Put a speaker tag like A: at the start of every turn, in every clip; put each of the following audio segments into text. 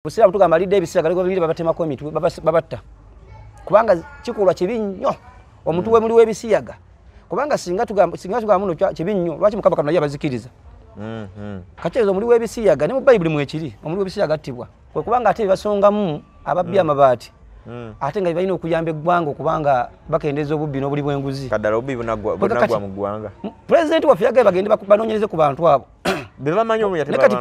A: Busiraamu tugamba alidde ebisiyaga bibiri babatemako emitwe babatta. Kubanga kikolwa kibi nnyo omuntu we muli w'ebisiyaga. Kubanga singa tugamba muno kibi nnyo lwaki Mukama Katonda ye abazikiriza. Kateezo omuli w'ebisiyaga ne mu Bayibuli mwekiri omuli w'ebisiyaga attibwa. Kwe kubanga ate bebasongamu ababbi amabaati. Ate nga balina okuyamba eggwanga okubanga bakendeeza obubbi n'obuli bw'enguzi.
B: Kaddala obubbi bunaggwa mu ggwanga.
A: Pulezidenti waffe yagambye bagende banoonyereze ku bantu abo.
B: Be bamanyi omu
A: kati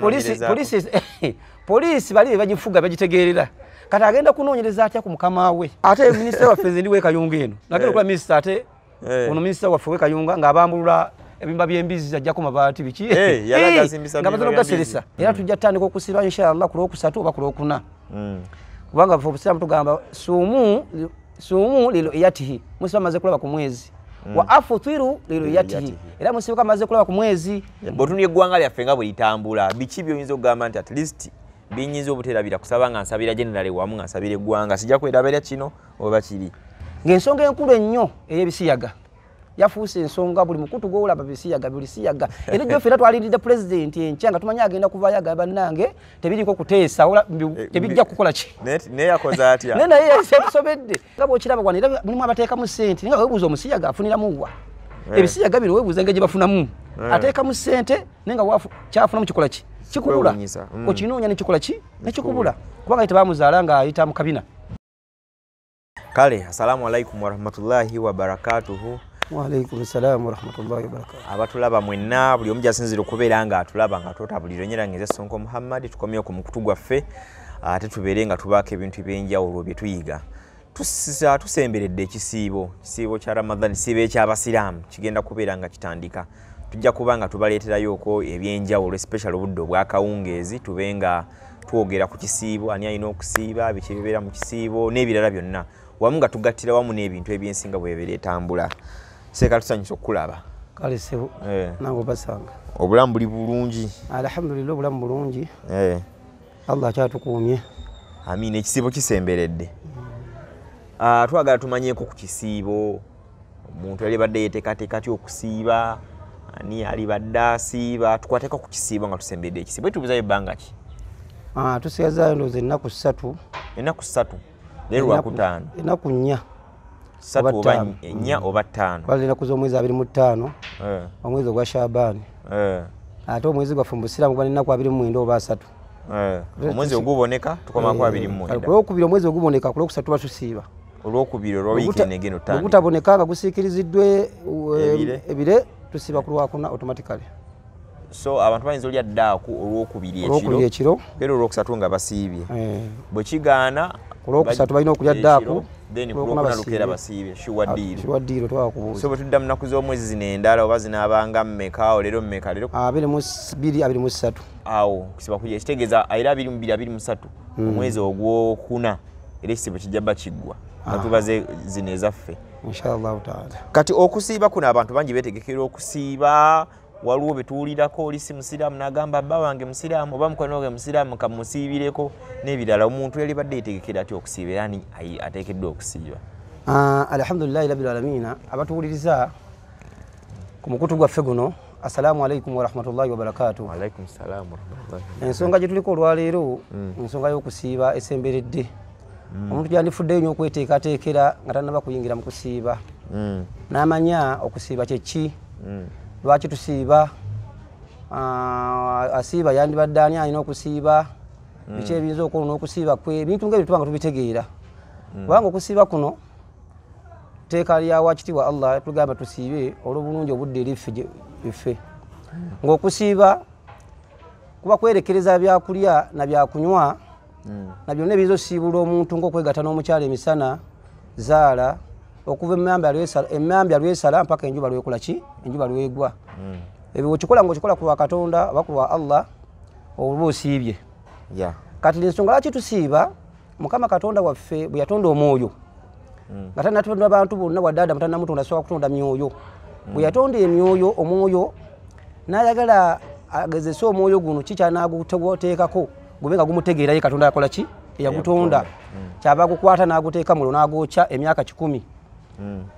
A: poliisi bali bagifuga bagitegeerera. Kati agenda kunoonyereza atya ku mukama we. Ate minisita waffe nze ndi w'e Kayunga eno. Nagenda okuba minisita ate ono minisita waffe w'e Kayunga ng'abambulula ebimba by'embizzi ajjako mabaati biki. Nga bazina okugaseresa. Era tujja kutandika okusiba inshallah ku Lwokusatu oba ku Lwokuna. Kubanga ffe Obusiraamu tugamba suumu liruyatihi, musiba amaze kulaba ku mwezi. Wa afutiru liruyatihi, era musiba amaze kulaba ku mwezi.
B: Bw'otunula eggwanga lyaffe nga bwe litambula, biki by'oyinza okugamba nti at least binyinza obuteerabira kusaba nga nsabira generale wamu nga nsabira eggwanga sijja kwerabira kino oba kiri.
A: Ng'ensonga enkulu ennyo ey'ebisiyaga yafuuse ensonga buli mukutu gw'olaba bisiyaga buli siyaga. Era jjo ffenna twalindiridde pulezidenti enkya nga tumanyi agenda kuvaayo agamba bannange tebiriiko kuteesa tebijja kukola ki.
B: Naye yakoze atya?
A: Naye naye yasobedde. Nga bw'okiraba wano era mulimu abateekamu ssente naye nga weebuuza omusiyaga afuniramu wa? Ebisiyaga bino weebuuza engeri gye bafunamu. Ateekamu ssente naye nga kyafunamu kikola ki? Kikubula. Okinoonya ne kikola ki? Ne kikubula. Kubanga tebamuzaala ng'ayita mu kabina.
B: Kale, assalamu alaikum warahmatullahi wabarakatuhu.
A: Waalaikum salaam warahmatullahi wabarakatuh.
B: Abatulaba mwenna buli omu gy'asinziira okubeera ng'atulaba nga totabulira nnyo ngeze Sonko Muhammad tukomyewo ku mukutu gwaffe ate tubeere nga tubaako ebintu eby'enjawulo bye tuyiga. Tusemberedde ekisiibo, ekisiibo kya Ramadhan, ekisiibo eky'Abasiraamu kigenda kubeera nga kitandika. Tujja kuba nga tubaleeterayoko ebyenjawulo especially obudde obwakawungeezi tube nga twogera ku kisiibo, ani alina okusiiba, biki ebibeera mu kisiibo n'ebirala byonna wamu nga tugattira wamu n'ebintu ebyensinga bwe etambula. Seeka tusanyusa okukulaba.
A: Kale ssebo, nange obasanga.
B: Obulamu buli bulungi.
A: Alhamdulillah obulamu bulungi. Allah akyatukuumye.
B: Amiina, ekisiibo kisemberedde. Twagala tumanyeeko ku kisiibo. Omuntu yalibadde yeteekateeka atya okusiiba, ani alibadde asiiba, tukwateko ku kisiibo nga tusemberedde ekisiibo. Tubuzayo ebbanga ki?
A: Tusigazaayo ndowooza ennaku ssatu.
B: Ennaku ssatu. Leero Lwakutaano.
A: Ennaku nnya.
B: Ssatu oba nnya oba ttaano.
A: Bali ennaku z'omwezi 25, omwezi ogwa Shaabani. Ate omwezi gwaffe mu Busiraamu guba n'ennaku 29 oba 30.
B: Omwezi oguboneka tukomako 29.
A: Ku Lwokubiri omwezi oguboneka, ku Lwokusatu tuba tusiiba.
B: Olwokubiri olwa wiikendi egenda otandika.
A: Ogutaboneka nga gusiikiriziddwa ebire tusiiba ku Lwakuna automatically.
B: So abantu bayinza olya ddaaku Olwokubiri ekiro, era Olwokusatu nga basiibye. Bwe kigaana
A: ku Lwokusatu balina okulya ddaaku,
B: then ku Lwokuna lukeera basiibye. Shuwa ddiiro.
A: Shuwa ddiiro twakubuuza.
B: So bwe tudda mu nnaku z'omwezi zino endala oba zinaabanga mmeka, leero mmeka leero?
A: 22, 23.
B: Awo kusiba kujja ekitegeeza era 22, 23 omwezi ogwokuna era ekisiibo kijja bba kiggwa nga tubaze zino ezaffe.
A: Inshallah taala.
B: Kati okusiiba kuno abantu bangi beetegekera okusiiba. Waliwo betuwulirako oli si musiraamu n'agamba bba wange musiraamu oba mukwano wange musiraamu kamusiibireko n'ebirala. Omuntu yalibadde yeetegekera atya okusiiba era ani ateekeddwa okusiiba?
A: Alhamdulillahi rabbil aalamiina. Abatuwuliriza ku mukutu gwaffe guno, assalaamu alaikum warahmatullahi wabarakaatuh.
B: Waalaikum salaam warahmatullahi.
A: Ensonga gye tuliko olwaleero ensonga y'okusiiba esemberedde. Omuntu gyandifuddeyo nnyo okweteekateekera nga tannaba kuyingira mu kusiiba. N'amanya okusiiba kye ki? Lwaki tusiiba? Asiiba yandibadde ani alina okusiiba? Biki ebiyinza okwonoona okusiiba kwe? Ebintu ng'ebyo tuba nga tubitegeera. Kubanga okusiiba kuno tteeka lya wakitiibwa Allah tugamba tusiibe olw'obulungi obudde eri ffe. Ng'okusiiba kuba kwerekereza byakulya na byakunywa na byonna ebiyinza osiibula omuntu ng'okwegatta n'omukyala emisana, zaala, okuva emmambya lwesala mpaka enjuba lwekola ki? Enjuba lwegwa. Ebyo okikola ng'okikola ku lwa Katonda oba ku lwa Allah oba osiibye. Kati ensonga lwaki tusiiba, Mukama Katonda waffe bwe yatonda omwoyo nga tannatonda abantu bonna wadde Adamu tannamutonda asobola kutonda myoyo. Bwe yatonda emyoyo, omwoyo n'ayagala agezese omwoyo guno ki ky'anaaguteekako gube nga gumutegeera ye Katonda yakola ki? Eyagutonda. Kyava agukwata n'aguteeka muliro n'agwokya emyaka 100.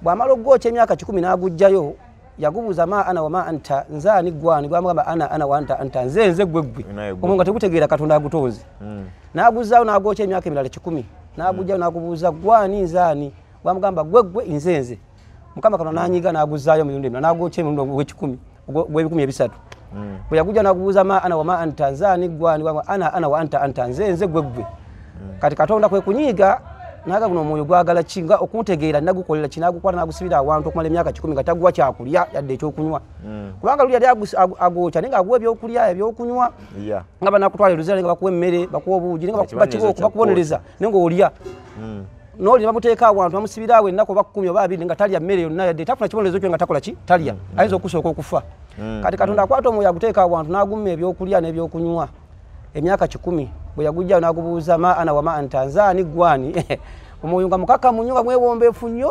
A: Bw'amala okugwokya emyaka 100 n'aguggyayo Yagubuuza ma ana wa ma anta, nze ani gwani, gwamugamba ana ana wa anta anta, nze nze gwe gwe. Omwoyo nga tegutegeera Katonda agutonze. N'aguzaawo n'agwokya emyaka emirala 100. N'agujjayo n'agubuuza gwani nze ani, gwamugamba gwe gwe nze nze. Mukama Katonda n'anyiga n'aguzaayo emirundi emirala, n'agwokya emirundi ogw'ekikumi, ogw'ebikumi ebisatu. Bwe yagujja n'agubuuza ma ana wa ma anta, nze ani gwani, gwamugamba ana ana wa anta anta, nze nze gwe gwe. Kati Katonda kwe kunyiiga naga guno omwoyo gwagala ki nga okuntegeera nagukolera ki, nagukwata nagusibira awantu okumala emyaka 100 nga taguwa kyakulya yadde ekyokunywa. Kubanga luli yali agwokya naye ng'aguwa ebyokulya ebyokunywa, nga banakutwala eruzira nga bakuwa emmere, bakuwa obuugi, naye nga bakuba bakubonereza naye ng'olya. N'oli ne bamuteeka awantu bamusibira awo ennaku oba 10 oba 20 nga talya mmere yonna yadde tafuna kibonerezo kyo nga takola ki, talya, ayinza okusooka okufa. Kati Katonda akwata omwoyo aguteeka awantu n'agumma ebyokulya n'ebyokunywa emyaka 100. Bwe yagujjayo n'agubuuza ma ana wa ma anta, nze ani gwani. Omwoyo nga mukakamu nnyo nga mwewombeefu nnyo,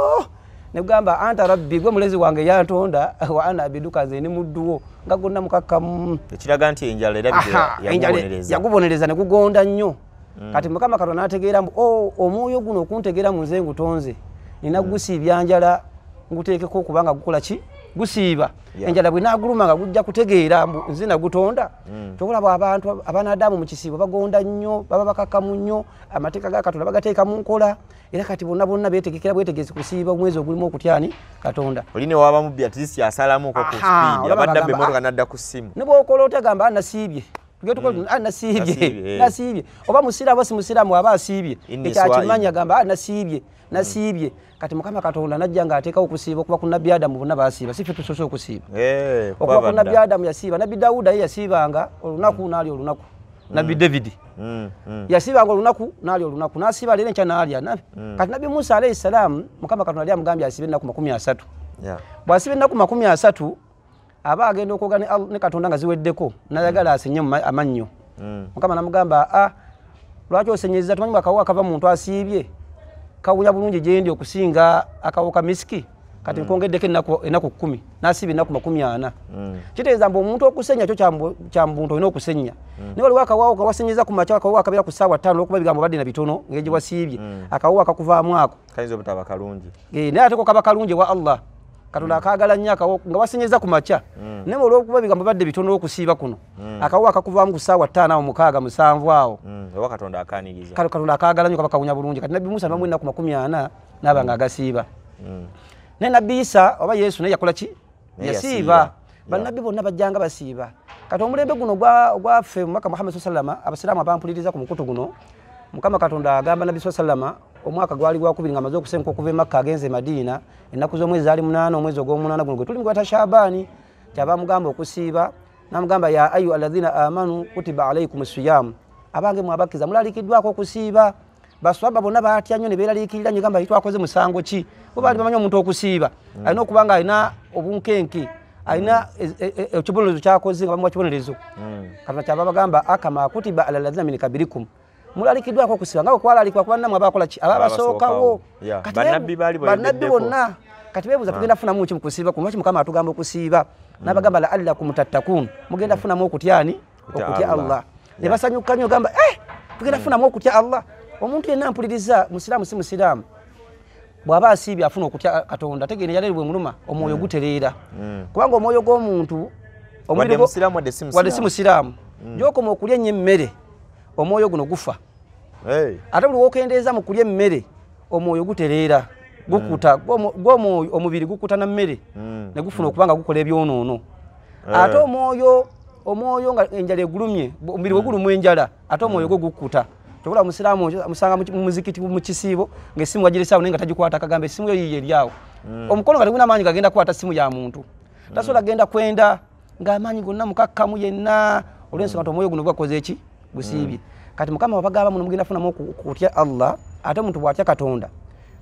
A: ne gugamba anta rabbi, gwe mulezi wange yantonda, wa ana abiduka, nze ndi muddu wo, nga gwonna mukakamu.
B: Ekiraga nti enjala erabika
A: yagubonereza ne gugonda nnyo. Kati Mukama Katonda n'ategeera mbu omwoyo guno okuntegeera mu nze ngutonze, nina gusiibya njala nguteekeko kubanga gukola ki, gusiiba. Enjala bwe naaguluma nga gujja kutegeera mbu nze nagutonda. Tokulaba abantu abanadamu mu kisiibo bagonda nnyo, baba bakakamu nnyo, amateeka ga Katonda bagateeka mu nkola, era kati bonna bonna beetegekera bwetegesi kusiiba omwezi ogulimu okutyani Katonda.
B: Oli ne waba mubbi at least asalamuko ku speed, abadde abba emmotoka n'adda ku ssimu.
A: Ne bw'okola otya gamba nasiibye. Nasiibye, nasiibye. Oba musiraamu si musiraamu aba asiibye. Ekyakimanya gamba nasiibye, nasiibye. Kati Mukama Katonda najja ng'ateekawo okusiiba okuva ku Nabbi Adamu bonna baasiiba, si ffe tusoose okusiiba. Okuva ku Nabbi Adamu yasiiba, Nabbi Dawuda ye yasiibanga olunaku n'alya olunaku. Nabbi David yasiibanga olunaku n'alya olunaku, n'asiiba leero enkya n'alya. Kati Nabbi Musa alayhi salaamu Mukama Katonda yali amugambye asiibe ennaku 30. Bw'asiiba ennaku 30 aba agenda okwogera ne Katonda nga ziweddeko, n'ayagala asenye amannyo. Mukama n'amugamba lwaki osenyezza, tumanyi akawo akava muntu asiibye kawunya bulungi gye ndi okusinga akawo ka misiki, kati nkwongeddeko ennaku 10, n'asiiba ennaku 40. Kitegeeza mbu omuntu okusenya kyo kya muntu olina okusenya. Naye waliwo akawo kawasenyeza ku makya, akawo akabeera ku ssaawa 5 olw'okuba ebigambo badde na bitono ng'egye gye wasiibye, akawo akakuvaamu ako
B: kayinza obutaba kalungi.
A: Naye ate ko kaba kalungi wa Allah. Katonda akaagala nnyo akawo nga wasenyeza ku makya, naye olw'okuba ebigambo badde bitono okusiiba kuno, akawo akakuvaamu ku ssaawa 5 awo 6 7 awo,
B: oba Katonda akaaniriza.
A: Katonda akaagala nnyo kaba kawunya bulungi. Kati Nabbi Musa namuwa ennaku 40 n'aba nga agasiiba. Naye Nabbi Isa oba Yesu naye yakola ki? Yasiiba. Bannabbi bonna bajjanga basiiba. Kati omulembe guno ogwaffe Mubaka Muhammad sallallahu alaihi wasallam, abasiraamu abampuliriza ku mukutu guno, Mukama Katonda agamba Nabbi sallallahu alaihi wasallam omwaka gwali gwakubiri nga amaze okusenguka okuva e Makka agenze e Madiina, ennaku z'omwezi zaali 8, omwezi ogw'omunaana guno gwe tuli mu gwata Shaabani, kyava amugamba okusiiba, n'amugamba ya ayu alladhina amanu kutiba alaykum siyamu, abange mwe abakkiriza mulalikiddwako okusiiba. Baswaba bonna baatya nnyo ne beeraliikirira nnyo, gamba twakoze musango ki? Bo baali bamanyi omuntu okusiiba alina okuba nga alina obunkenke, alina ekibonerezo ky'akoze nga bamuwa kibonerezo. Katonda kyava abagamba akama kutiba ala alladhina min kabrikum, mulalikiddwako okusiiba nga bwe kwalalikibwa ku bannammwe abakola ki, ababasookawo. Bannabbi bonna. Kati beebuuza tugenda funamu ki mu kusiiba kuno, lwaki Mukama atugamba okusiiba? N'abagamba la'allakum tattakun, mugenda funamu okutyani, okutya Allah. Ne basanyuka nnyo gamba tugenda funamu okutya Allah. Omuntu yenna mpuliriza, musiraamu si musiraamu, bw'aba asiibye afuna okutya Katonda, tegeera enjala bwe muluma omwoyo gutereera. Kubanga omwoyo gw'omuntu wadde si musiraamu, gy'okoma okulya ennyo emmere omwoyo guno gufa. Ate buli w'okendeeza mu kulya emmere omwoyo gutereera, gukuta, gw'omwoyo omubiri gukuta na mmere ne gufuna okuba nga gukola ebyonoono. Ate omwoyo nga enjala egulumye, omubiri bwe gulumwa enjala, ate omwoyo gwo gukuta. Tokola musiraamu musanga mu muzikiti mu kisiibo ng'essimu wagiresaawo naye nga tagikwata, akagamba essimu yo yiye eri awo. Omukono nga tegulina maanyi gagenda kukwata ssimu ya muntu, tasobola genda kwenda ng'amaanyi gonna mukakkamu yenna, olw'ensonga nti omwoyo guno gwakoze eki, gusiibye. Kati Mukama wabagamba muno mugenda funamu okutya Allah. Ate omuntu bw'atya Katonda,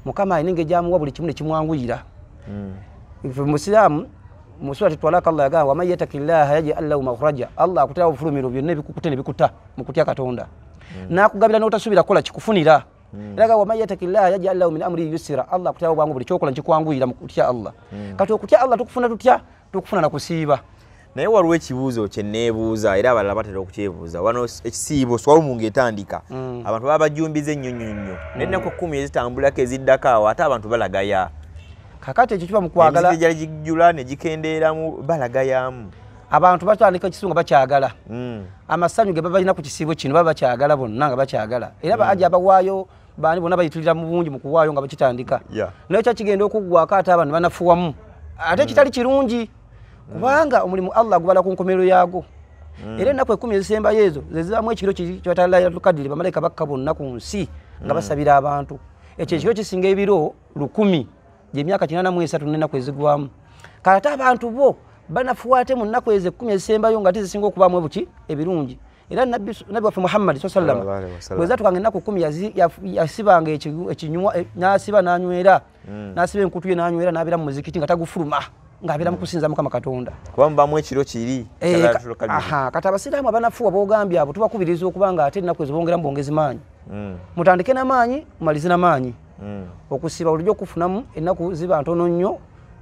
A: Mukama alina engeri gy'amuwa buli kimu ne kimwanguyira. Ffe musiraamu mu surati Talaq Allah yagamba waman yattaqillaha yaj'al lahu makhraja, Allah akuterawo obufulumiro byonna ebikukute ne bikuta mu kutya Katonda, n'akugabira n'otasuubira kukola kikufunira. Era waman yattaqillaha yaj'al lahu min amrihi yusra, Allah akuterawo obwangu buli kyokola nekikwanguyira mu kutya Allah. Kati okutya Allah tukufuna tutya? Tukufuna na kusiiba.
B: Naye waliwo ekibuuzo kye neebuuza era abalala batera okukyebuuza. Wano ekisiibo swawumu ng'etandika, abantu baba bajjumbize nnyo nnyo nnyo, n'ennaku 10 ezitambulako eziddako awo ate abantu balagaya.
A: Kakati ekyo kiba mu kwagala.
B: Emizikiti gyali gijjula ne gikendeeramu balagayamu.
A: Abantu batandika ekisiibo nga bakyagala. Amasanyu ge baba balina ku kisiibo kino baba bakyagala bonna nga bakyagala. Era baaji abawaayo baani bonna bayitulira mu bungi mu kuwaayo nga bakitandika. Naye kyakigenda okuggwako ate abantu banafuwamu. Ate kitali kirungi kubanga omulimu Allah gubala ku nkomerero yaago. Era ennaku 10 ezisembayo ezo ze zibaamu ekiro kye Lailatul Qadr, bamalayika bakka bonna ku nsi nga basabira abantu. Ekyo ekiro kisinga ebiro 1000 gy'emyaka 83 n'ennaku ezigwamu. Kale ate abantu bo banafuwa ate mu nnaku ezo 10 ezisembayo nga tezisinga okubaamu ebuki ebirungi. Era Nabbi waffe Muhammad sallallahu alaihi wasallam bwe zatukanga ennaku 10 yasibanga ekinywa n'asiba n'anywera, n'asiba enkutu ye n'anywera n'abeera mu muzikiti nga tagufuluma, ng'abeera mu kusinza Mukama Katonda.
B: Kuba mubaamu ekiro kiri Lailatul Qadr.
A: Kati abasiraamu abanafuwa b'ogambye abo tubakubiriza okuba nga ate ennaku ezo bongeramu bwongezi maanyi. Mutandike n'amaanyi, mumalize n'amaanyi. Okusiba olujja okufunamu ennaku ziba ntono nnyo.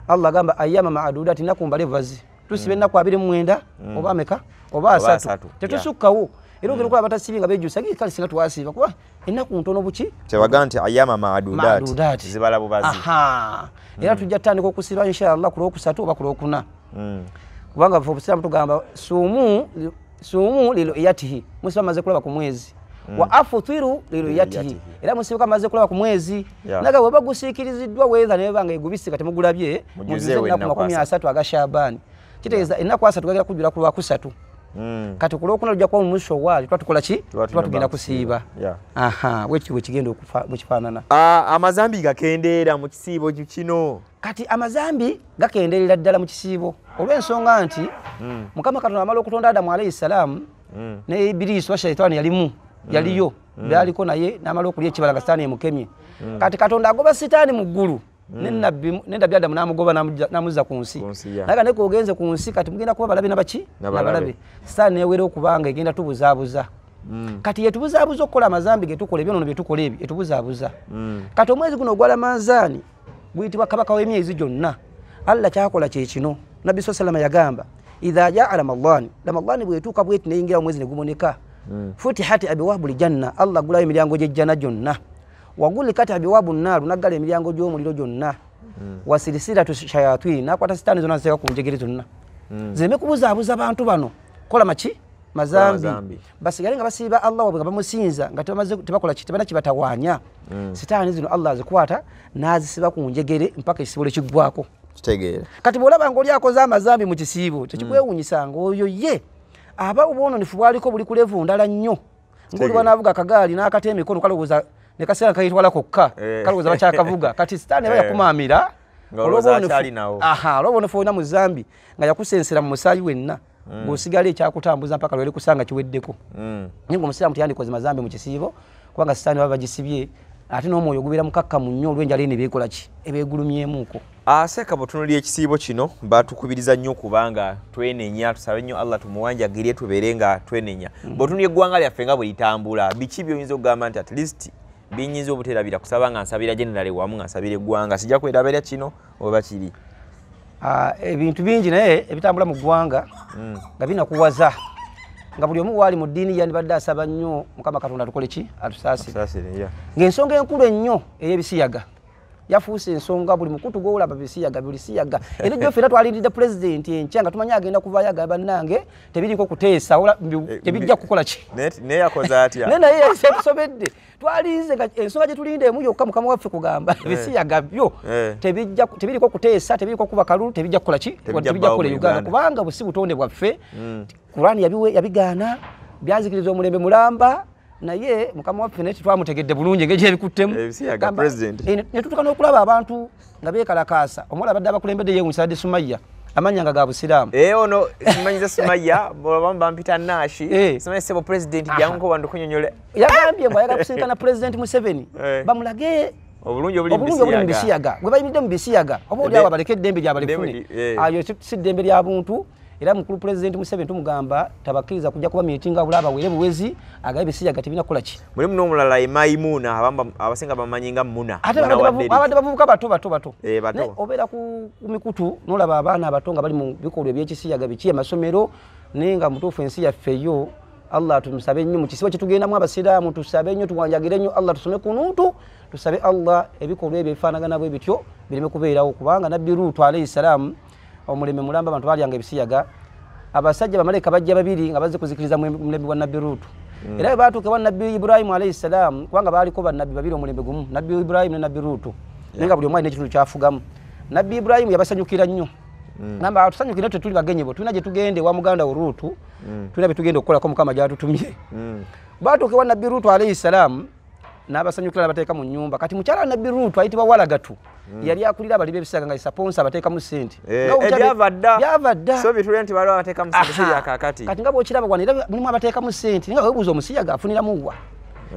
A: Allah agamba ayyama ma'adudati, ennaku mbale bubazi. Tusiba ennaku 29 oba ameka oba 3, tetusukkawo. Era ogenda okulaba abatasiibye nga beejjusa, kale singa twasiiba kuba ennaku ntono buki.
B: Kyebaga nti ayyama ma'adudati zibala bubazi.
A: Era tujja tutandika okusiba inshallah ku Lwokusatu oba ku Lwokuna. Kubanga ffe obusiraamu tugamba suumu liruyatihi, musiba amaze kulaba ku mwezi. Wa afutiru liruyatihi, era musiba amaze kulaba ku mwezi. Naga bw'oba gusiikiriziddwa weather n'eba nga egubise nga temugulabye, mujuze ennaku 30 aga Shaabani. Kitegeeza ennaku 3 gagenda kujjula ku Lwakusatu. Kati ku Lwokuna lujja kuba mu Shawwal, tuba tukola ki? Tuba tugenda kusiiba. Bwekityo bwe kigenda bwe kifaanana.
B: Amazambi gakendeera mu kisiibo kino.
A: Kati amazambi gakendeerera ddala mu kisiibo olw'ensonga nti Mukama Katonda amala okutonda Adamu alayhi salaamu ne Ibilisi wa shaitaani yalimu, yaliyo, byaliko naye n'amala okulya ekibala nga sitaani emukemye. Kati Katonda agoba sitaani mu ggulu ne Nabbi Adamu n'amugoba n'amuzza ku nsi. Naye nga ogenze ku nsi kati mugenda kuba balabe nabaki? Nabalabe. Sitaani newera okubanga egenda tubuzaabuza. Kati yetubuzaabuza okukola amazambi ge tukola, ebyonono bye tukola ebyo etubuzaabuza. Kati omwezi guno ogwa Ramadhaani guyitibwa kabaka w'emyezi gyonna. Allah kyakola kye kino. Nabbi sallallahu alayhi yagamba idha jaa Ramadhaani, Ramadhaani bw'etuuka bweti neyingira omwezi ne guboneka, futihati abwaabu ljanna, Allah aggulawo emiryango gy'ejjana gyonna. Wagulikat abwaabu nnaaru, n'aggala emiryango gy'omuliro gyonna. Wasirisiratu shayatini, n'akwata sitaani zonna aziteeka ku njegere zonna. Zireme kubuzaabuza bantu bano kola maki? Mazambi. Basigale nga basiiba Allah waabwe nga bamusinza nga tebakola ki? Tebalina kibatawaanya. Sitaani zino Allah azikwata n'azisiba ku njegere mpaka ekisiibo lwe kiggwako.
B: Kitegeera.
A: Kati bw'olaba ng'oli akoze amazambi mu kisiibo tekikwewuunyisanga oyo ye aba obwononefu bwaliko buli ku levu ndala nnyo. Ng'oli bw'anaavuga akagaali n'akata emikono kalowooza ne kaseera kayitwala kokka, kalowooza bakyakavuga. Kati sitaani aba yakumaamira olw'obwononefu olina mu zambi nga yakusensera mu musaayi wenna, ng'osigala ekyakutambuza mpaka lwe likusanga kiweddeko. Naye ng'omusiraamu teyandikoze mazambi mu kisiibo kubanga sitaani baba bagisibye, ate n'omwoyo gubeera mukakkamu nnyo olw'enjala eno ebeekola ki? Ebeegulumyemuuko.
B: Seeka bw'otunuulira ekisiibo kino batukubiriza nnyo kubanga twenenya, tusabe nnyo Allah tumuwanjagirye tubeere nga twenenya. Bw'otunuulira eggwanga lyaffe nga bwe litambula, biki by'oyinza okugamba nti at least binyinza obuteerabira kusaba nga nsabira generale wamu nga nsabira eggwanga, sijja kwerabira kino oba kiri?
A: Ebintu bingi naye ebitambula mu ggwanga nga binakuwaza nga buli omu waali mu ddiini yandibadde asaba nnyo Mukama Katonda tukole ki? Atusaasire. Ng'ensonga enkulu ennyo ey'ebisiyaga yafuuse ensonga buli mukutu gw'olaba bisiyaga, buli siyaga. Era jjo ffenna twalindiridde pulezidenti enkya nga tumanyi agenda kuvaayo agamba bannange tebiriiko kuteesa, tebijja kukola ki?
B: Naye yakoze atya?
A: Naye yatusobedde. Twalinze nga ensonga gye tulinda emu yokka Mukama waffe kugamba ebisiyaga byo tebiriiko kuteesa, tebiriiko kuba kalulu, tebijja kukola ki? Tebijja kukola Uganda kubanga busi butonde bwaffe. Kurani yabigaana, byazikiriza omulembe mulamba. Naye Mukama waffe naye tetwamutegedde bulungi engeri gyebikuttemu. Ne tutuuka n'okulaba abantu nga beekalakaasa. Omuwala abadde abakulembedde yeewuunyisa adde Sumayya, amannya nga ga Busiraamu.
B: Ono simanyiza Sumayya, abamu bampita Nashi. Simanyi ssebo pulezidenti jangu wantu kunnyonnyole.
A: Yagambye mbu ayagala kusinkana Pulezidenti Museveni bamulage
B: obulungi obuli
A: mu bisiyaga. Bwe bayimiridde mu bisiyaga oba oli awo abaleke eddembe lyabalifune. Ayo si ddembe lya buntu. Era mukulu Pulezidenti Museveni tumugamba tabakkiriza kujja kuba miitinga abula abawere buwezi agaye ebisiyaga tebirina kukola ki.
B: Mulimu n'omulala ye Maimuna, abasinga bamanyi nga Muna.
A: Ate abadde bavubuka bato bato bato. Obeera ku mikutu n'olaba abaana abato nga bali mu bikolwa eby'ekisiyaga biki amasomero, naye nga mutuufu ensi yaffe yo Allah tumusabe nnyo mu kisibo kyetugendamu abasiraamu, tusabe nnyo, tuwanjagire nnyo Allah, tusome kunuutu, tusabe Allah ebikolwa ebyo ebifaanagana bwe bityo bireme kubeerawo. Kubanga Nabbi Luutu alayhi salaamu omulembe mulamba abantu balyanga ebisiyaga, abasajja bamalayika bajja babiri nga bazze kuzikiriza mulembe gwa Nabbi Luutu. Era bwe baatuuka ewa Nabbi Ibrahimu alayhi salaamu, kubanga baaliko bannabbi babiri omulembe gumu, Nabbi Ibrahimu ne Nabbi Luutu, naye nga buli omu alina ekitundu kyafugamu. Nabbi Ibrahimu yabasanyukira nnyo, namba tusanyukira tetuli bagenyi bo, tulina gye tugende wa muganda wo Luutu, tulina bye tugenda okukolako Mukama gy'atutumye. Baatuuka ewa Nabbi Luutu alayhi salaamu n'abasanyukira n'abateeka mu nnyumba. Kati mukyala wa Nabbi Luutu ayitibwa Walagatu yali akulira abali b'ebisiyaga nga saponsa abateekamu ssente.
B: Byava dda.
A: Byava dda.
B: So bitule nti waliwo abateekamu ssente si bya kaakati.
A: Kati nga bw'okiraba wano era mulimu abateekamu ssente, naye nga weebuuza omusiyaga afuniramu wa?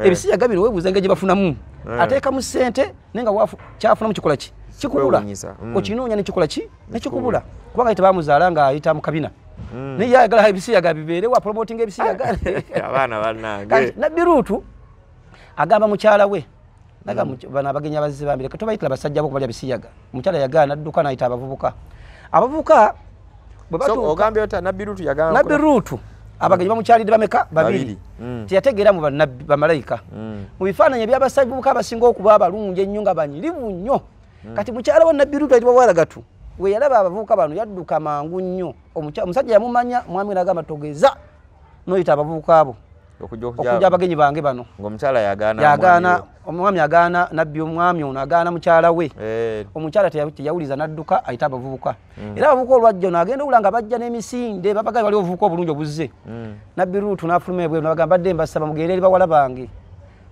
A: Ebisiyaga bino weebuuza engeri gye bafunamu. Ateekamu ssente naye nga kyafunamu kikola ki? Kikubula. Okinoonya ne kikola ki? Ne kikubula. Kubanga tebamuzaala ng'ayita mu kabina. Naye ayagala ebisiyaga bibeerewo, apromotinga ebisiyaga.
B: Abaana bannange.
A: Kati Nabbi Luutu agamba mukyala we, bano abagenyi abazze bambire tobayitira basajja bo kubalya bisiyaga. Omukyala yagaana adduka n'ayita abavubuka. Abavubuka bwe batuuka,
B: ogambye ota Nabbi Luutu yagamba
A: Nabbi Luutu abagenyi bamukyalidde bameka? Babiri. Teyategeera mu bannabbi bamalayika. Mu bifaananyi eby'abavubuka abasinga okuba abalungi ennyo nga banyirivu nnyo. Kati mukyala wa Nabbi Luutu ayitibwa Walagatu we yalaba abavubuka bano yadduka mangu nnyo. Omusajja yamumanya, mwami n'agamba togeza n'oyita abavubuka abo okujja abagenyi bange bano.
B: Ng'omukyala yagaana,
A: yagaana omwami agaana Nabbi, omwami ono agaana mukyala we. Omukyala teyawuliza n'adduka ayita abavubuka. Era abavubuka olwajja ono agenda owulira nga bajja n'emisinde, babagaye waliwo obuvubuka obulungi obuzze. Nabbi Luutu n'afuluma ebweru n'abagamba badde mbasaba mugende eri bawala bange,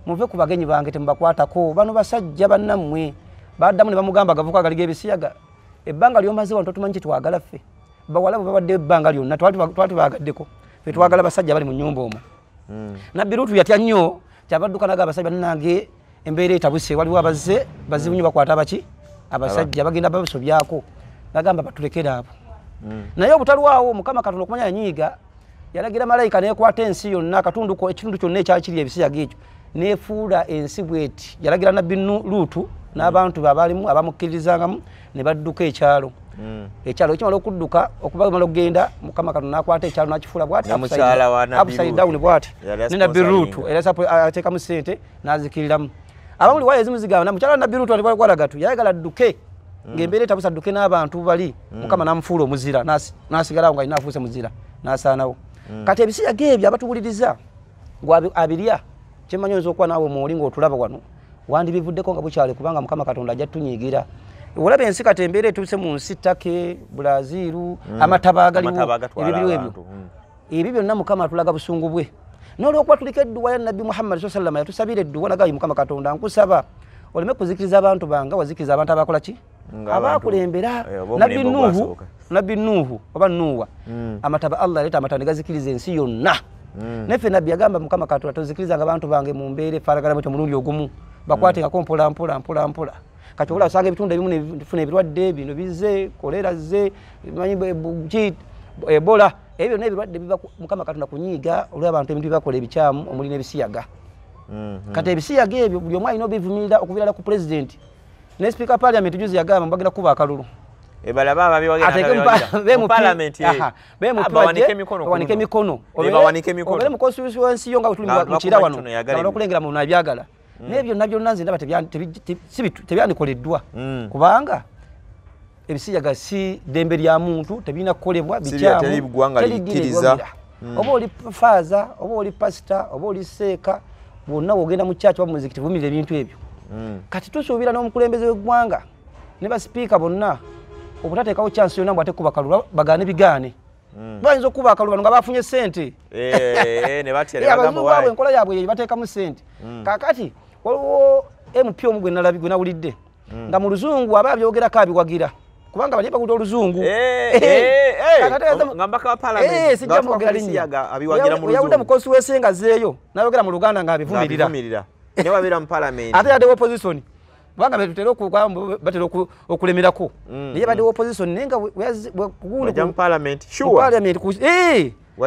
A: muve ku bagenyi bange temubakwatako, bano basajja bannammwe. Baddamu ne bamugamba agavubuka agali g'ebisiyaga, ebbanga ly'omaze wano totumanyi kye twagala ffe. Bawala bwe babadde ebbanga lyonna twali tubagaddeko, ffe twagala basajja bali mu nnyumba omwo. Nabbi Luutu yatya nnyo, kyabadduka n'agamba abasajja bannange embeera etabuse, waliwo abazze bazibu nnyo bakwata abaki abasajja bagenda babasobyako, n'agamba batulekere abo. Naye obutalwawo Mukama Katonda okumanya yanyiiga, yalagira malayika n'ekwata ensi yonna, akatundu ekitundu kyonna ekyakiri ebisiyaga ekyo n'efuula ensi bw'eti. Yalagira Nabbi Luutu n'abantu be abaalimu abamukkiririzangamu ne badduka ekyalo. Ekyalo ekimala okudduka okubamala okugenda, Mukama Katonda n'akwata ekyalo n'akifuula bw'ati, upside down bw'ati, ne Nabbi Luutu era ateekamu ssente n'azikiriramu. Abamu liwaya ezimu zigamba mukyala wa Nabbi Luutu ali Walagatu yayagala adduke ng'embeera etabuse adduke n'abantu bali, Mukama n'amufuula omuzira n'asigalawo nga alina afuuse muzira n'asaanawo. Kati ebisiyaga ebyo abatuwuliriza gwe abirya, kyemmanyi oyinza okuba naawe mwoli ng'otulaba wano wandibivuddeko nga bukyali, kubanga Mukama Katonda ajja tunyiigira. Olaba ensi kati embeera etuuse mu nsi Turkey, Brazil, amataba agaliwo, ebibiriwo ebyo. Ebyo byonna Mukama atulaga busungu bwe. N'olwokuba tuliko edduwa ya Nabbi Muhammad sallallahu alaihi wasallam yatusabira edduwa nagayi Mukama Katonda nkusaba oleme kuzikiriza abantu bange, wazikiriza abantu abakola ki? Abakulembera. Nabbi Nuuhu oba Nuuwa, amataba Allah yaleeta amataba ne gazikiriza ensi yonna. Naffe Nabbi yagamba Mukama Katonda tozikirizanga abantu bange mu mbeera efaanagana bwetyo omulundi ogumu, bakwatekako mpola mpola mpola mpola. Kati olaba osanga ebitundu ebimu ne bifuna ebirwadde bino bizze, kolera zze, manyi Ebola, ebyo byonna ebirwadde biva Mukama Katonda kunyiiga olw'abantu ebintu bye bakola ebikyamu omuli n'ebisiyaga. Kati ebisiyaga ebyo buli omu alina obivumirira okuviira ku pulezidenti ne sipiika parliament juzi yagamba bagenda kuba akalulu. Bawanike emikono obeere mu constituency yo nga tuli mu kira wano okulengera mu nabyagala. Naye byonna byonna nze ndaba tebyandikoleddwa kubanga ebisiyaga si ddembe lya muntu, tebirina kukolebwa, bikyamu,
B: teri likkiriza.
A: Oba oli faaza, oba oli pasita, oba oli seeka, bwonna bw'ogenda mu church oba mu muzikiti vumirira ebintu ebyo. Kati tusuubira n'omukulembeze w'eggwanga ne basipiika bonna obutateekawo chance yonna mbw ate kuba kalulu bagaane bigaane. Bayinza okuba akalulu bano nga bafunye ssente.
B: Ne batya ne bagamba
A: abazungu baabwe enkola yaabwe ye bateekamu ssente. Kaakati waliwo MP omu gwe nalabye gwe nawulidde nga mu luzungu aba abyogerako abiwagira, kubanga bali bakuta oluzungu.
B: Nga mbaka wa parliament,
A: sijja mwogera linnya.
B: Abiwagira mu luzungu.
A: Yawulidde mu constituency nga azzeeyo n'ayogera mu Luganda ng'abivumirira.
B: Ne wabeera mu parliament.
A: Ate yadde opposition. Kubanga betutera batera okulemerako. Naye badde opposition naye nga
B: wajja mu parliament. Sure.
A: Mu parliament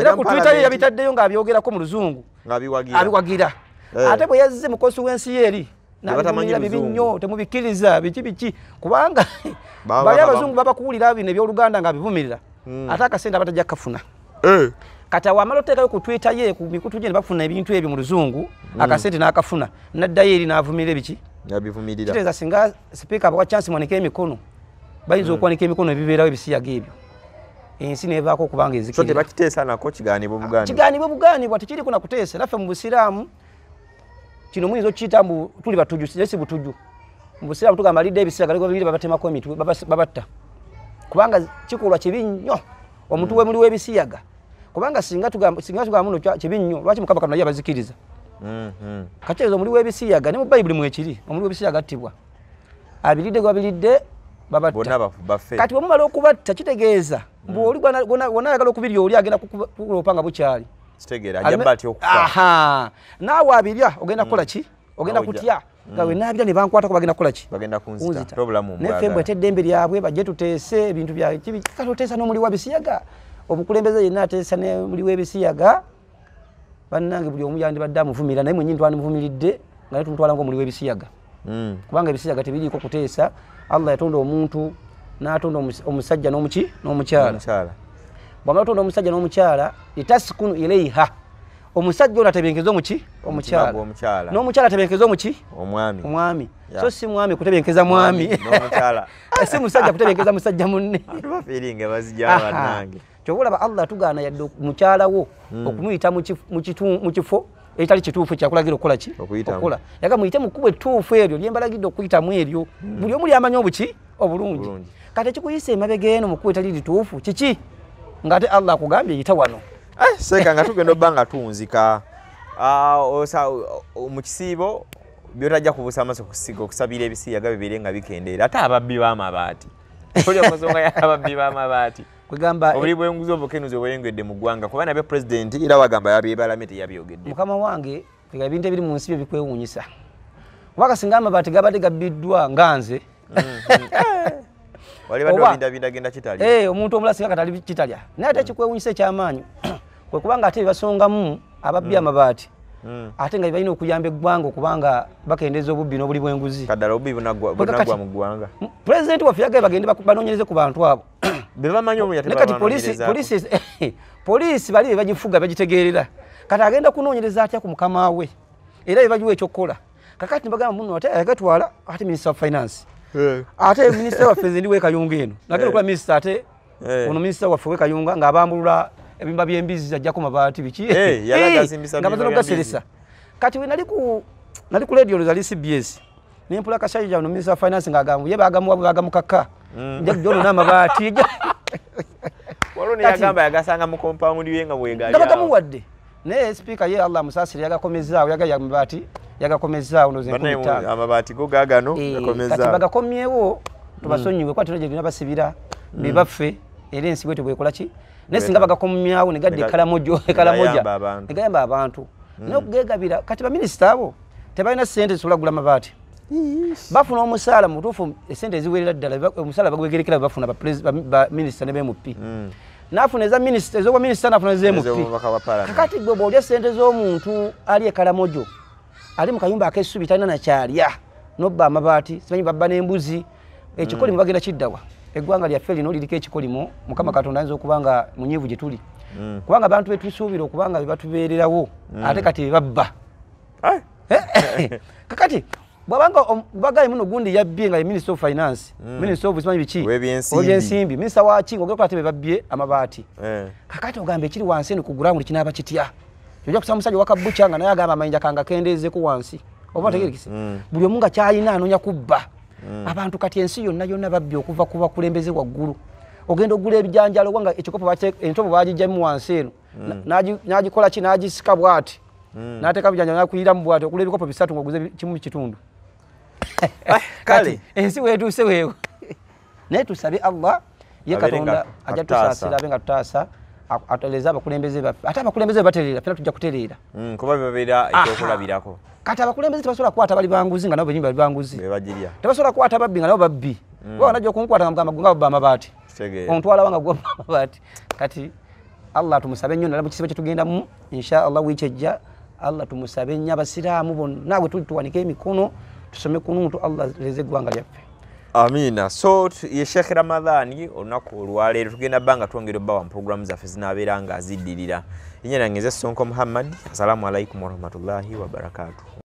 A: era ku Twitter ye yabitaddeyo ng'abyogerako mu luzungu.
B: Ng'abiwagira.
A: Abiwagira. Ate bwe yazze mu constituency ye eri,
B: Batamanyi
A: bibi
B: luzungu.
A: nnyo, temubikkiriza biki biki, kubanga bali abazungu babakuwulira bino eby'Oluganda ng'abivumirira. Ate akasente abatajja kukafuna. Kati awamala oteekayo ku Twitter ye ku mikutu gye ne bafuna ebintu ebyo mu luzungu, akasente n'akafuna n'addayo eri n'avumirira biki?
B: Yabivumirira.
A: Kitegeeza singa sipiika abawa chance mwanike emikono, bayinza okuwanika emikono ebibeerawo ebisiyaga ebyo. Ensi nevaako okubanga
B: ezikirira. So tebakiteesa nako kigaanibwa bugaanibwa.
A: Kigaanibwa bugaanibwa, tekiriko na kuteesa. Naffe mu Busiraamu kino muyinza okukiyita mbu tuli batujju, naye si butujju. Mu Busiraamu tugamba alidde ebisiyaga babiri babatemako emitwe, babatta. Kubanga kikolwa kibi nnyo omuntu we muli w'ebisiyaga. Kubanga singa tugamba muno kibi nnyo, lwaki Mukama Katonda ye abazikiriza? Kati omuli w'ebisiyaga ne mu Bayibuli mwekiri, omuli w'ebisiyaga attibwa. Abiridde gwabiridde babatta. Kati bwe mumala okubatta kitegeeza mbu oli gwonna ayagala okubirya oli agenda kukuloopa nga bukyali.
B: Kitegeera ajja bba atya okufa.
A: Aha. Naawe abirya ogenda kukola ki? Ogenda kutya. Nga we naabirya ne bankwatako bagenda kukola ki?
B: Bagenda kunzita. Tobulamu
A: mbwagala. Naye ffe mbwe eddembe lyabwe bajje tuteese ebintu bya kibi. Kati oteesa n'omuli w'ebisiyaga. Omukulembeze yenna ateesa n'omuli w'ebisiyaga. Bannange buli omu yandibadde amuvumira naye mwennyini twandimuvumiridde nga naye tumutwala ng'omuli w'ebisiyaga. Kubanga ebisiyaga tebiriiko kuteesa. Allah yatonda omuntu n'atonda omusajja n'omuki n'omukyala. Bw'amala otonda omusajja n'omukyala, litaskunu ilayha. Omusajja ono atebenkeza omuki? Omukyala. N'omukyala atebenkeza omuki?
B: Omwami.
A: Omwami. So si mwami kutebenkeza mwami.
B: N'omukyala.
A: Si musajja kutebenkeza musajja munne.
B: Bafiiringa bazijja bannange.
A: Ky'oba olaba Allah tugaana yadde mukyala wo okumuyita mu kifo ekitali kituufu kyakulagira okukola ki? Okukola. Yaga muyite mu kkubo ettuufu eryo lye mbalagidde okuyitamu eryo. Buli omu lyamanyi obuki? Obulungi. Kati ekikuyisa emabega eno mu kkubo etali lituufu kiki? Ng'ate Allah akugambye yita wano.
B: Seeka nga tugenda obba nga tunzika mu kisiibo by'otajja kubuusa amaaso kusiga okusabira ebisiyaga bibeere nga bikendeera. Ate ababbi b'amabaati. Oli okusonga y'ababbi b'amabaati.
A: Kwegamba
B: obuli bw'enguzi obukenuzi obweyongedde mu ggwanga kuba nabyo pulezidenti era wagamba yabyebalamye teyabyogedde.
A: Mukama wange kwega ebintu ebiri mu nsi byo bikwewuunyisa. Kubanga singa amabaati gabadde gabbiddwa nga nze.
B: Wali badde obindabinda genda kitalya.
A: Omuntu omulala singa katali kitalya. Naye ate ekikwewuunyisa eky'amaanyi kwe kubanga ate bebasongamu ababbi amabaati. Ate nga balina okuyamba eggwanga okubanga bakendeeza obubbi n'obuli bw'enguzi.
B: Kaddala obubbi bunaggwa mu ggwanga.
A: Pulezidenti waffe yagambye bagende banoonyereze ku bantu abo.
B: Bebamanyi omu
A: kati poliisi bali bebagifuga bagitegeerera. Kati agenda kunoonyereza atya ku mukama we era bebagiwa ekyokukola. Kakati nibagamba muno ate agatwala ate Minister of Finance. Ate minisita waffe nze ndi w'e Kayunga eno. Nagenda okukola minisita ate ono minisita waffe w'e Kayunga ng'abambulula ebimba by'embizzi ajjako mabaati biki. Nga bazina okugaseresa. Kati we nali ku radio zali CBS. Ne mpula kashaija ono Minister of Finance ng'agamba ye bagamuwa bagamukaka. Nja kujono n'amabaati.
B: Waliwo ne yagamba yagasanga mu compound ye nga bwegali.
A: Nga bagamuwadde. Naye sipiika ye Allah amusaasire yagakomezaawo yagaya amabaati yagakomezaawo ndowooza 5000.
B: Amabaati go gaagano gakomezaawo.
A: Kati bagakomyewo tubasonyiwe kuba tulina gye tulina basibira be baffe era ensi bwetyo bwekola ki? Naye singa bagakomyawo ne gadda ekalamoja ne gayamba abantu. Naye okugegabira kati baminisita abo tebalina ssente zisobola kugula mabaati. Bafuna omusaala mutuufu essente eziwerera ddala omusaala bagwegerekera bwe bafuna ba minisita ne ba MP. N'afuna eza minisita ez'obwa minisita n'afuna eza MP. Kakati gwe bw'olya ssente z'omuntu ali e Kalamojo ali mu kayumba ak'essubi talina na kyalya n'obba amabaati simanyi babba n'embuzi ekikolimo bagenda kiddawa. Eggwanga lyaffe lino liriko ekikolimo Mukama Katonda ayinza okuba nga munyiivu gye tuli. Kubanga abantu betusuubira okubanga be batubeererawo ate kati be babba. Kakati bw'abanga bagaye muno gundi yabbye nga ye Minister of Finance, Minister of simanyi biki ow'ebyensimbi, Minister wa ki ng'ogera ate be babbye amabaati. Kakati ogamba ekiri wansi eno ku ground kinaaba kitya? Ojja kusanga musajja wakabucha nga naye agamba amayinja kange akendeezeeko wansi. Oba tegerekese. Buli omu nga kyalina anoonya kubba. Abantu kati ensi yonna yonna babbye okuva ku bakulembeze waggulu. Ogenda ogula ebijanjaalo wanga ekikopo entobo bagiggyamu wansi eno. N'agikola ki n'agisika bw'ati. N'ateeka ebijanjaalo n'akuyiramu bw'ati okugula ebikopo 3 ng'oguze kimu kitundu. Kale ensi weetuuse weewo. Naye tusabe Allah ye Katonda ajja tusaasira abe nga tutaasa ateleze abakulembeze baffe. Ate abakulembeze batereera ffenna tujja kutereera.
B: Kuba bibabeera ekyokulabirako.
A: Kati abakulembeze tebasobola kukwata bali banguzi nga nabo bennyini bali banguzi. Tebasobola kukwata babbi nga nabo babbi. Kuba wanajja okunkwata nga mugamba nga babba amabaati. Ontwala wanga gwabba amabaati. Kati Allah tumusabe nnyo naddala mu kisibo kye tugendamu insha Allah wiiki ejja Allah tumusabe nnyo abasiraamu bonna bwe tuli tuwanike emikono tusome kunuutu Allah aleze eggwanga lyaffe.
B: Amiina. So ye Sheikh Ramadhani, olunaku olwaleero tugenda bba nga twongera obbawa mu programu zaffe zinaabeera nga ziddirira. Erinnya lyange nze Sonko Muhammad. Assalamu alaikum warahmatullahi wabarakatuhu.